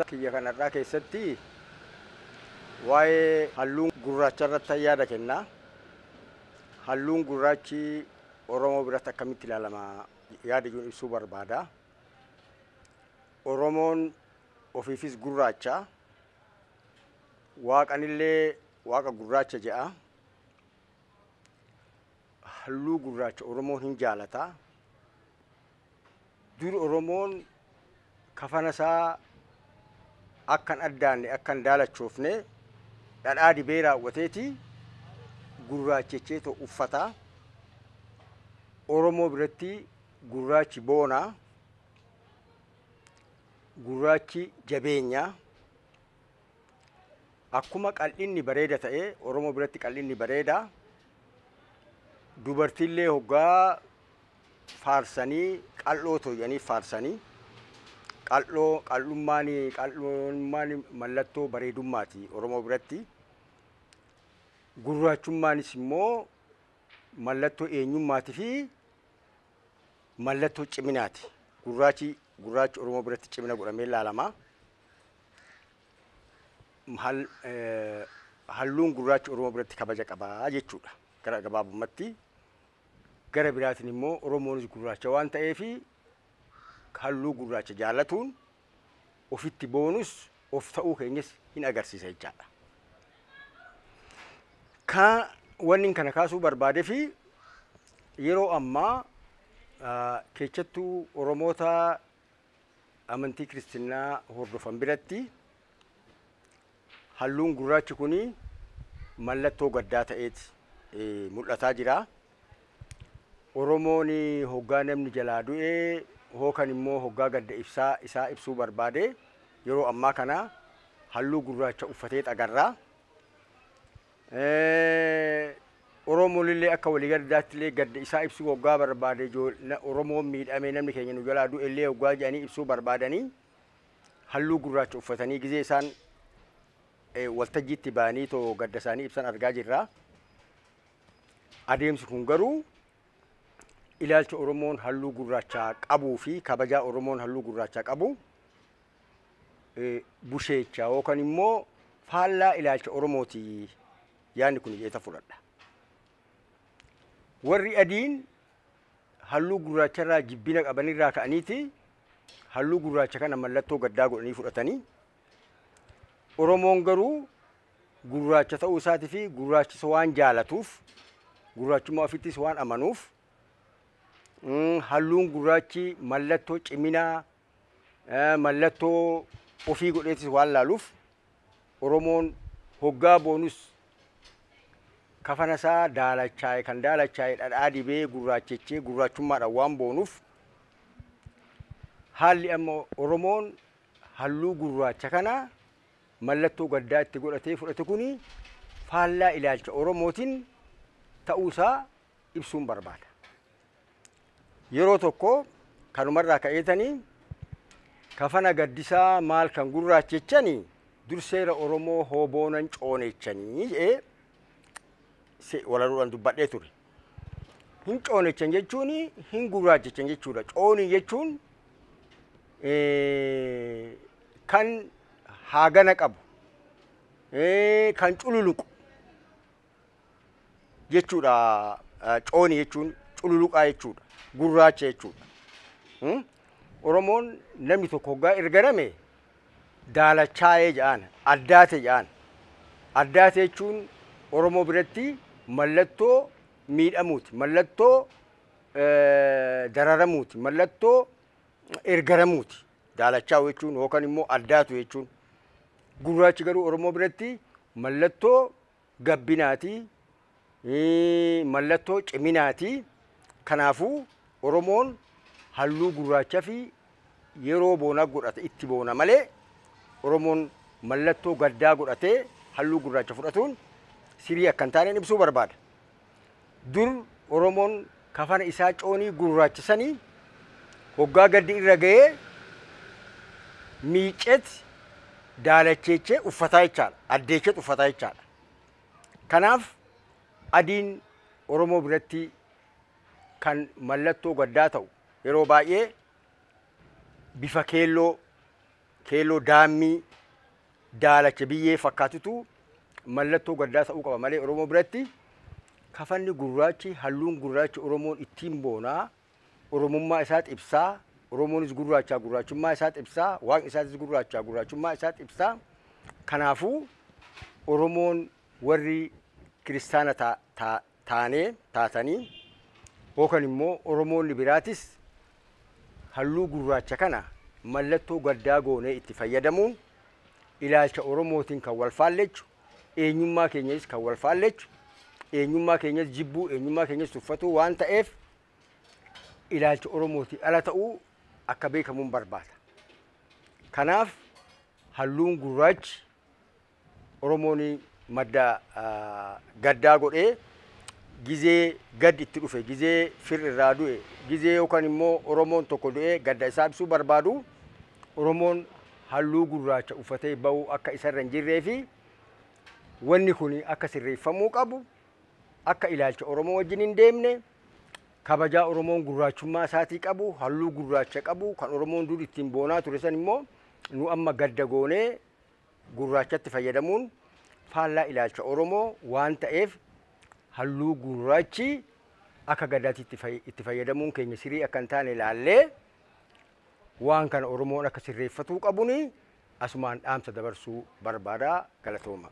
Sagantaa kiyya kanarraa keessatti waa'ee halluu gurraacha irratti yaada kennaa. Halluun gurraachi Oromoo biratti akkamitti ilaalama yaada jiru ibsuu barbaada. Oromoon ofiifis gurraacha. Waaqanillee waaqa gurraacha jedha. Halluu gurraacha Oromoon hin jaalata. Dur Oromoon kafana isaa akkan addaanne akkan daalachoofne dhadhaa dibee raawwateeti gurraachecheetoo uffata. Oromoo biratti gurraachi boona, gurraachi jabeenya. Akkuma qal'inni bareeda ta'e Oromoo biratti qal'inni bareeda. Dubartiillee hoggaa faarsanii qal'oo tooyyanii faarsanii qal'oo qal'ummaan qal'ummaan mallattoo bareedummaati Oromoo biratti. Gurraachummaanis immoo mallattoo eenyummaatii fi mallattoo ciminaati. Gurraachi Oromoo biratti cimina godhamee ilaalama. Halluun gurraachi Oromoo biratti kabaja qabaa jechuudha. Gara gabaabumatti. Gara biraatiin immoo Oromoonis gurraacha waan ta'eef halluu gurraacha jaallatuun ofitti boonus of ta'uu keenyas hin agarsiisa jechaadha. Ka wanni kana kaasuu barbaadee fi yeroo ammaa keessattuu Oromoota amantii kiristinnaa hordofan biratti halluun gurraachi kun mallattoo gaddaa ta'eeti mul'ataa jira. Oromoon hoggaa namni jalaa du'ee hookan immoo hoggaa gadda ibsaa isaa ibsuu barbaade yeroo ammaa kana halluu gurraacha uffatee agarra. Oromoon illee akka waliigalatti illee gadda isaa ibsuu hoggaa barbaade Oromoon miidhamee namni keenya nu jalaa du'e illee hoggaa jedhanii ibsuu barbaadanii halluu gurraacha uffatanii gizee isaan waltajjiitti ba'anii too gadda isaanii ibsan argaa jirra. Adeemsi kun garuu ilaalcha Oromoon halluu gurraachaa qabuu fi kabajaa Oromoon halluu gurraachaa qabu busheecha yookaan immoo faallaa ilaalcha Oromooti yaadni kun jeeta fudhadha. Warri adiin halluu gurraacharraa jibbina qabanirraa ka'aniiti halluu gurraacha kana mallattoo gaddaa godhanii fudhatanii Oromoon garuu gurraacha ta'uu isaatii fi gurraachisa waan jaalatuuf gurraachummaa ofittis waan amanuuf halluun gurraachi mallattoo ciminaa mallattoo ofii godheetis waan laaluuf Oromoon hoggaa boonus kafana isaa daalachaa'e kan daalachaa'e dhadhaa dibee gurraachechee gurraachummaadhaan waan boonuuf haalli amma Oromoon halluu gurraacha kana mallattoo gaddaa itti godhatee fudhate kuni faallaa ilaalcha Oromootiin ta'uusaa ibsuun barbaada. Yeroo tokko kanumarraa ka'eetanii kafana gaddisaa maal kan gurraachechanii dur seera Oromoo hooboonan coonechanii jedhee walaluudhaan dubbadhee ture. Hin coonechan jechuun hin gurraachechan jechuudha. Coonii jechuun kan haagana qabu kan cululuqu jechuudha. Coonii jechuun cululuqaa jechuudha. Gurraacha jechuudha. Oromoon namni tokko hoggaa ergarame daalachaa'ee jedhaan addaate jedhaan. Addaate jechuun Oromoo biratti mallattoo miidhamuuti, mallattoo dararamuuti, mallattoo ergaramuuti. Daalachaa'u jechuun yookaan immoo addaatu jechuun. Gurraachi garuu Oromoo biratti mallattoo gabbinaati, mallattoo ciminaati. Kanaafuu Oromoon halluu gurraacha fi yeroo boona godhate itti boona malee Oromoon mallattoo gaddaa godhatee halluu gurraacha fudhatuun sirii akka hin taaneen ibsuu barbaada. Dur Oromoon kafana isaa coonii gurraachisanii hoggaa gaddi irra ga'ee miiceet daalacheechee uffataa jechaadha. Addeecheet uffataa jechaadha. Kanaaf adiin Oromoo biratti kan mallattoo gaddaa ta'u yeroo baay'ee bifa keelloo keelloo daammii daalacha biyyee fakkaatutu mallattoo gaddaa ta'uu qaba malee Oromoo biratti kafanni gurraachi, halluun gurraachi Oromoon ittiin boonaa, Oromummaa isaa ibsaa, Oromoonis gurraachaa gurraachummaa isaa ibsaa, Waaqni isaatis gurraachaa gurraachummaa isaa ibsaa. Kanaafuu Oromoon warri kiristaana taanee taatanii yookaan immoo Oromoonni biraatis halluu gurraacha kana mallattoo gaddaa goonee itti fayyadamuun ilaalcha Oromootiin kan wal faallechu, eenyummaa keenyas kan wal faallechu, eenyummaa keenyas jibbuu, eenyummaa keenyas tuffatuu waan ta'eef ilaalcha Oromootii ala ta'uu akka beekamuun barbaada. Kanaaf halluun gurraachi Oromoon madda gaddaa godhee gizee gaddi itti dhufe, gizee firri irraa du'e, gizee yookaan immoo Oromoon tokko du'ee gadda isaa ibsuu barbaadu Oromoon halluu gurraacha uffatee ba'uu akka isarra hin jirree fi wanni kun akka sirreeffamuu qabu, akka ilaalcha Oromoo wajjin hin deemne, kabajaa Oromoon gurraachummaa isaatii qabu, halluu gurraacha qabu kan Oromoon dur ittiin boonaa ture san immoo nu amma gadda goonee gurraachatti fayyadamuun faallaa ilaalcha Oromoo waan ta'eef halluu gurraachi akka gaddaatti itti fayyadamuun keenya sirrii akka hin taane ilaallee waan kana Oromoon akka sirreeffatuu qabuni asumaan dhaamsa dabarsuu barbaada. Galatooma.